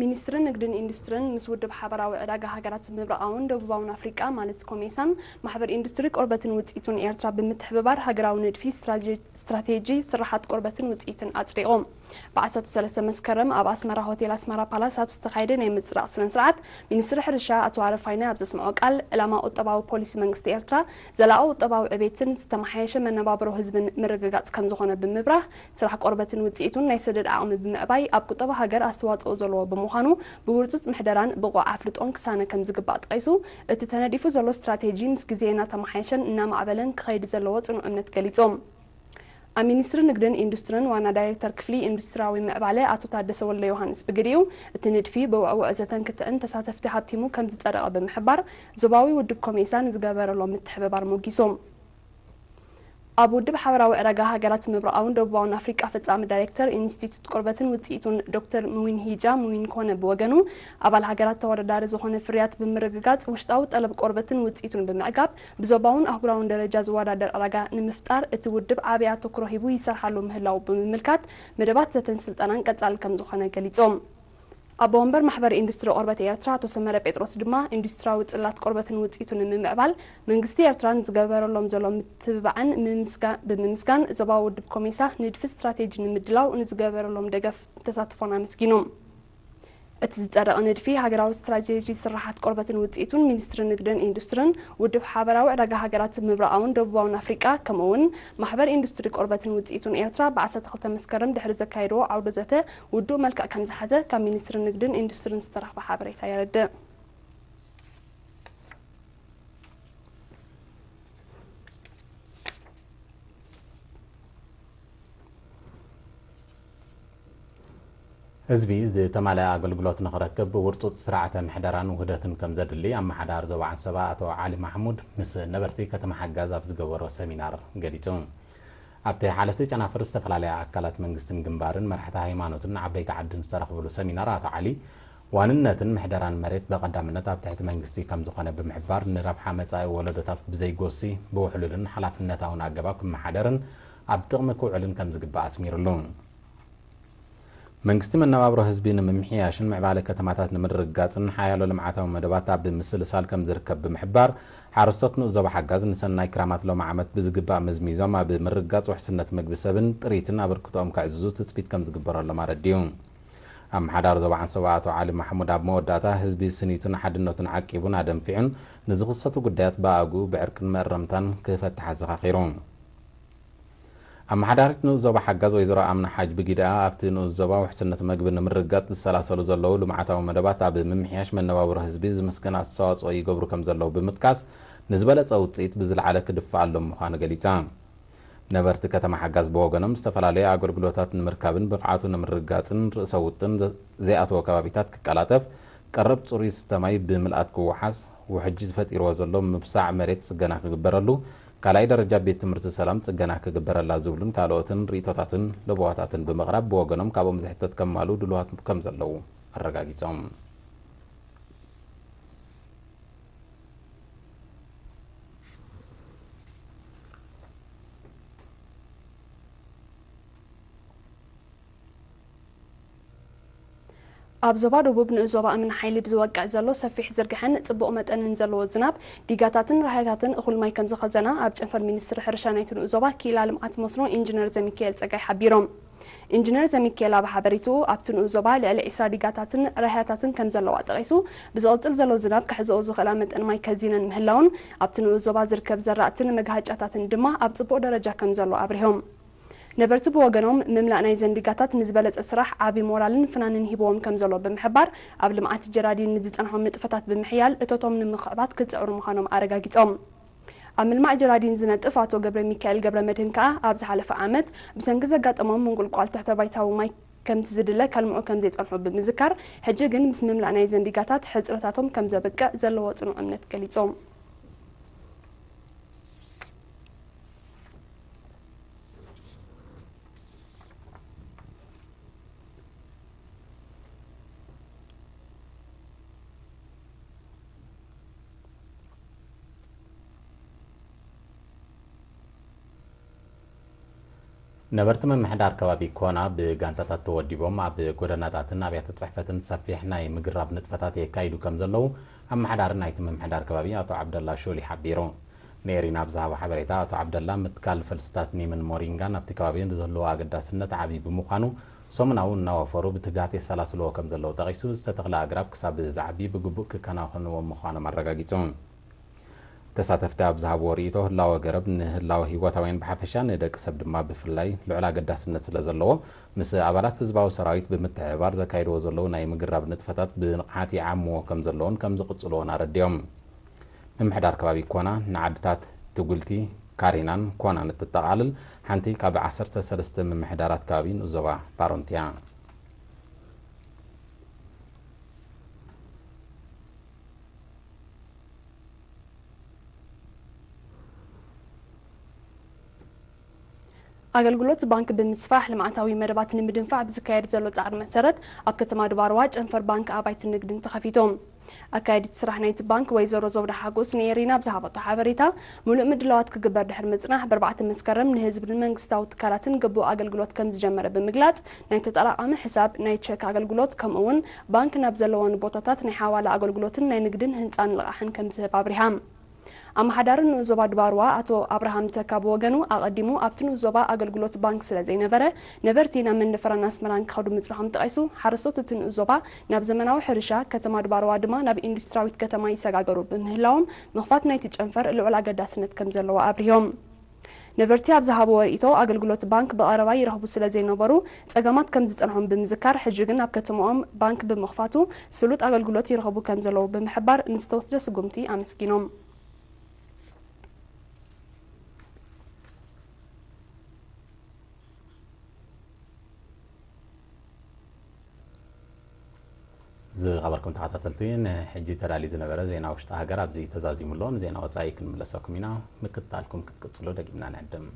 ሚኒስትሪ ንግድን ኢንዱስትሪን ምስ ውድብ ሓበራዊ ዕዳጋ ሃገራት ምብራቓውን ደቡባውን ኣፍሪቃ ማለት ኮሜሳን ማሕበር ኢንዱስትሪ ቆርበትን ውፅኢቱን ኤርትራ ብምትሕብባር ሃገራዊ ንድፊ ስትራቴ- ስትራቴጂ ስራሓት ቆርበትን ውፅኢትን ኣፅዲቑ። ብ ዓሰርተ ሰለስተ መስከረም ኣብ ኣስመራ ሆቴል ኣስመራ ፓላስ ኣብ ዝተኻየደ ናይ ምፅዳቕ ስነ ስርዓት ሚኒስትሪ ሕርሻ ኣቶ ኣረፋይነ ኣብ ዘስምዖ ቃል ዕላማ ቁጠባዊ ፖሊሲ መንግስቲ ኤርትራ ዘላቒ ቁጠባዊ ዕቤትን ዝተመሓየሸ መነባብሮ ህዝብን ምርግጋፅ ከምዝኾነ ብምብራህ ስራሕ ቆርበትን ውፅኢቱን ናይ ሰደድ ዓቕሚ ብምዕባይ ኣብ ቁጠባ ሃገር ኣስተዋፅኦ ዘለዎ ብምዃኑ ብህርፁፅ ምሕደራን ብቑዕ ኣፍልጦን ክሳነ ከምዝግባእ ጠቒሱ እቲ ተነዲፉ ዘሎ ስትራቴጂ ምስ ግዜ እናተመሓየሸን እናማዕበለን ክኸይድ ዘለዎ ፅኑዕ እምነት ገሊፆም። ኣብ ሚኒስትሪ ንግድን ኢንዱስትሪን ዋና ዳይሬክተር ክፍሊ ኢንዱስትሪያዊ ምዕባለ ኣቶ ታደሰ ወልደዮሃንስ ብግዲኡ እቲ ንድፊ ብውዕውዕ ዘተን ክትዕን ተሳተፍቲ ሃብቲሙ ከምዝፀደቐ ብምሕባር ዞባዊ ውድብ ኮሜሳ ንዝገበረሎም ምትሕብባር ሞጊሶም። ኣብ ውድብ ሓበራዊ ዕዳጋ ሃገራት ምብራቓውን ደቡባውን ኣፍሪቃ ፈጻሚ ዳይሬክተር ኢንስቲትዩት ቆርበትን ውፅኢቱን ዶክተር ምዊን ሂጃ ምዊን ኮነ ብወገኑ ኣባል ሃገራት ተወዳዳሪ ዝኾነ ፍርያት ብምርግጋፅ ውሽጣዊ ጠለብ ቆርበትን ውፅኢቱን ብምዕጋብ ብዞባውን ኣህጉራውን ደረጃ ዝወዳደር ዕዳጋ ንምፍጣር እቲ ውድብ ዓብይ ኣተኩሮ ሂቡ ይሰርሓሉ ምህላው ብምምልካት መደባት ዘተን ስልጠናን ቀጻሊ ከምዝኾነ ገሊፆም። ኣቦ ወንበር ማሕበር ኢንዱስትሪ ቆርበት ኤርትራ ኣቶ ሰመረ ጴጥሮስ ድማ ኢንዱስትሪያዊ ጽላት ቆርበትን ውፅኢቱን ንምምዕባል መንግስቲ ኤርትራ ንዝገበረሎም ዘሎ ምትብባዕን ምምስጋ- ብምምስጋን ዞባዊ ውድብ ኮሜሳ ንድፊ ስትራቴጂ ንምድላው ንዝገበረሎም ደገፍ ተሳትፎን ኣመስጊኖም። እቲ ዝጸደቐ ንድፊ ሃገራዊ ስትራቴጂ ስራሓት ቆርበትን ውፅኢቱን ሚኒስትሪ ንግድን ኢንዱስትርን ውድብ ሓበራዊ ዕዳጋ ሃገራት ምብራቓውን ደቡባውን ኣፍሪቃ ከምኡ እውን ማሕበር ኢንዱስትሪ ቆርበትን ውፅኢቱን ኤርትራ ብ ዓሰርተ ክልተ መስከረም ድሕሪ ዘካየድዎ ዓውደ ዘተ ውዱእ መልክዕ ከምዝሓዘ ካብ ሚኒስትሪ ንግድን ኢንዱስትሪን ዝተረኽበ ሓበሬታ የረድእ። ህዝቢ ዝተማልአ ኣገልግሎት ንኽረክብ ውርፁፅ ስርዓተ ምሕደራን ውህደትን ከም ዘድሊ ኣመሓዳሪ ዞባ ዓንሰባ ኣቶ ዓሊ ማሕሙድ ምስ ነበርቲ ከተማ ሓጋዝ ኣብ ዝገበሮ ሰሚናር ገሊፁ። ኣብቲ ሓለፍቲ ጨናፍር ዝተፈላለያ ኣካላት መንግስትን ግንባርን መራሕቲ ሃይማኖትን ዓበይቲ ዓድን ዝተረኽብሉ ሰሚናር ኣቶ ዓሊ ዋንነትን ምሕደራን መሬት ብቐዳምነት ኣብ ትሕቲ መንግስቲ ከም ዝኾነ ብምሕባር ንረብሓ መጻኢ ወለዶታት ብዘይጎሲ ብውሕሉልን ሓላፍነታውን ኣገባብ ክመሓደርን ኣብ ጥቕሚ ክውዕልን ከም ዝግባእ ኣስሚርሉ። መንግስቲ መነባብሮ ህዝቢ ንምምሕያሽን ምዕባለ ከተማታት ንምርግጋጽን ሓያሎ ልምዓታዊ መደባት ኣብ ምስልሳል ከም ዝርከብ ብምሕባር ሓረስቶት ንኡስ ዞባ ሓጋዝ ንሰናይ ክራማት ሎሚ ዓመት ብዝግባእ መዝሚዞም ኣብ ምርግጋጽ ውሕስነት ምግቢ ሰብን ጥሪትን ኣበርክቶኦም ከዕዝዙ ትጽቢት ከም ዝግበረሎም ኣረዲኡ። ኣመሓዳሪ ዞባ ዓንሰባ ኣቶ ዓሊ ማሕሙድ ኣብ መወዳእታ ህዝቢ ስኒቱን ሓድነቱን ዓቂቡን ኣደንፊዑን ንዝኽሰቱ ጉዳያት ብኣግኡ ብዕርቅን መእረምታን ክፈትሕ ኣዘኻኺሩ። ኣመሓዳሪት ንኡስ ዞባ ሓጋዝ ወይዘሮ ኣምና ሓጅ ብጊደኣ ኣብቲ ንኡስ ዞባ ውሕስነት መግቢ ንምርግጋጽ ዝሰላሰሉ ዘለዉ ልምዓታዊ መደባት ኣብ ምምሕያሽ መነባብሮ ህዝቢ ዝምስገን ኣስተዋጽኦ ይገብሩ ከም ዘለዉ ብምጥቃስ ንዝበለጸ ውጽኢት ብዝለዓለ ክድፈኣሎም ምዃኑ ገሊጻ። ነበርቲ ከተማ ሓጋዝ ብወገኖም ዝተፈላለዩ ኣገልግሎታት ንምርካብን ብቕዓቱ ንምርግጋጽን ርእሰ ውጥን ዘ- ዘይኣተዎ ከባቢታት ክቀላጠፍ ቀረብ ጽሩይ ዝስተ ማይ ብምልኣት ክወሓስ ውሕጅ ፈጢርዎ ዘሎ ምብሳዕ መሬት ጽገና ክግበረሉ ካልኣይ ደረጃ ቤት ትምህርቲ ሰላም ጽገና ክግበረላ ዝብሉን ካልኦትን ርእይቶታትን ለበዋታትን ብምቕራብ ብወገኖም ካብኦም ዝሕተት ከማሉ ድልዋት ከም ዘለዉ ኣረጋጊጾም። ኣብ ዞባ ደቡብ ንኡስ ዞባ እምኒ ሓይሊ ብዝወቅዕ ዘሎ ሰፊሕ ዝርግሐን ጽቡቕ መጠንን ዘለዎ ዝናብ ዲጋታትን ራህያታትን እኹል ማይ ከምዝኸዘና ኣብ ጨንፈር ሚኒስትሪ ሕርሻ ናይቲ ንኡስ ዞባ ክኢላ ልምዓት መስኖ ኢንጂነር ዘሚካኤል ጸጋይ ሓቢሮም። ኢንጂነር ዘሚካኤል ኣብ ሓበሬትኡ ኣብቲ ንኡስ ዞባ ልዕሊ ዒስራ ዲጋታትን ራህያታትን ከምዘለዋ ጠቒሱ ብዝቕጽል ዘሎ ዝናብ ክሕዝኦ ዝኽእላ መጠን ማይ ከዚነን ምህላውን ኣብቲ ንኡስ ዞባ ዝርከብ ዘራእትን መጋሃጫታትን ድማ ኣብ ጽቡቕ ደረጃ ከምዘሎ ኣብሪሆም። ነበርቲ ብወገኖም ምምላእ ናይ ዘንዲጋታት ንዝበለጸ ስራሕ ዓቢ ሞራልን ፍናንን ሂብዎም ከም ዘሎ ብምሕባር ኣብ ልምዓት ጀራዲን ንዝጸንሖም ንጥፈታት ብምሕያል እቶቶም ንምኽዕባት ክጽዕሩ ምዃኖም ኣረጋጊጾም። ኣብ ምልማዕ ጀራዲን ዝነጥፍ ኣቶ ገብረ ሚካኤል ገብረ መድህን ከኣ ኣብ ዝሓለፈ ዓመት ብሰንኪ ዘጋጠሞም ምንቁልቋል ትሕተ ባይታዊ ማይ ከምቲ ዝድለ ከልምዑ ከም ዘይጸንሑ ብምዝካር ሕጂ ግን ምስ ምምላእ ናይ ዘንዲጋታት ሕጽረታቶም ከም ዘብቅዕ ዘለዎ ጽኑዕ እምነት ገሊጾም። ነበርቲ ምምሕዳር ከባቢ ኮና ብጋንታታት ተወዲቦም ኣብ ጎደናታትን ኣብያተ ጽሕፈትን ሰፊሕ ናይ ምግራብ ንጥፈታት የካይዱ ከም ዘለዉ ኣመሓዳሪ ናይቲ ምምሕዳር ከባቢ ኣቶ ዓብደላ ሾሊ ሓቢሩ። ንኤሪና ብዝሃቦ ሓበሬታ ኣቶ ዓብደላ ምትካል ፈልስታት ኒምን ሞሪንጋን ኣብቲ ከባቢ ንዝህልዎ ኣገዳስነት ዓብዪ ብምዃኑ ሰሙናዊ እናወፈሩ ብትግሃት የሰላስልዎ ከም ዘለዉ ጠቒሱ ዝተተኽለ ኣግራብ ክሳብ ዝዓቢ ብግቡእ ክከናኸንዎ ምዃኖም ኣረጋጊጹ። ተሳተፍቲ ኣብ ዝሃብዎ ርእይቶ ህላወ ገረብ ንህላወ ህይወታውያን ብሓፈሻ ንደቂ ሰብ ድማ ብፍላይ ልዑል ኣገዳስነት ስለ ዘለዎ ምስ ኣባላት ህዝባዊ ሰራዊት ብምትሕብባር ዘካይድዎ ዘለዉ ናይ ምግራብ ንጥፈታት ብንቕሓት ይዓምዎ ከም ዘለውን ከም ዝቕጽልዎን ኣረዲኦም። ምምሕዳር ከባቢ ኮና ንዓድታት ትጉልቲ፣ ካሪናን ኮናን እትጠቓልል ሓንቲ ካብ ዓሰርተ ሰለስተ ምምሕዳራት ከባቢ ንኡስ ዞባ ባሮንት እያ። ኣገልግሎት ባንክ ብምስፋሕ ልምዓታዊ መደባት ንምድንፋዕ ብዝካየድ ዘሎ ፃዕሪ መሰረት ኣብ ከተማ ድባርዋ ጨንፈር ባንክ ኣባይትን ንግድን ተኸፊቶም። ኣካየዲት ስራሕ ናይቲ ባንክ ወይዘሮ ዘውዳ ሓጎስ ንኤሪና ብዝሃበቶ ሓበሬታ፣ ሙሉእ ምድላዋት ክግበር ድሕሪ ምፅናሕ ብኣርባዕተ መስከረም ንህዝብን መንግስታዊ ትካላትን ግቡእ ኣገልግሎት ከም ዝጀመረ ብምግላፅ፣ ናይ ተጠራቐሚ ሕሳብ፣ ናይ ቸክ ኣገልግሎት ከምኡ እውን ባንክ ናብ ዘለወን ቦታታት ናይ ሓዋላ ኣገልግሎትን ናይ ንግድን ህንፃን ልቓሕን ከም ዝህብ ኣብሪሃ። ኣመሓዳሪ ንኡስ ዞባ ድባርዋ ኣቶ ኣብርሃም ተካ ብወገኑ ኣቐዲሙ ኣብቲ ንኡስ ዞባ ኣገልግሎት ባንክ ስለ ዘይነበረ ነበርቲ ናብ መንደፈራን ኣስመራን ክኸዱ ምፅንሖም ጠቒሱ፣ ሓረስቶት እቲ ንኡስ ዞባ ናብ ዘመናዊ ሕርሻ፣ ከተማ ድባርዋ ድማ ናብ ኢንዱስትራዊት ከተማ ይሰጋገሩ ብምህላዎም ምኽፋት ናይቲ ጨንፈር ልዑል ኣገዳስነት ከም ዘለዎ ኣብሪሆም። ነበርቲ ኣብ ዝሃብዎ ርእይቶ ኣገልግሎት ባንክ ብቐረባ ይረኽቡ ስለ ዘይነበሩ ፀገማት ከም ዝፀንሖም ብምዝካር ሕጂ ግን ኣብ ከተምኦም ባንክ ብምኽፋቱ ስሉጥ ኣገልግሎት ይረኽቡ ከም ዘለዉ ብምሕባር ንዝተወስደ ስጉምቲ ኣመስጊኖም። ዝኸበርኩም ተኸታተልቲ ንሕጂ ተዳልዩ ዝነበረ ዜና ውሽጢ ሃገር ኣብዚ ተዛዚሙ ኣሎ። ንዜና ወፃኢ ክንምለሰኩም ኢና። ምክትታልኩም ክትቅፅሉ ደጊምና ንዕድም።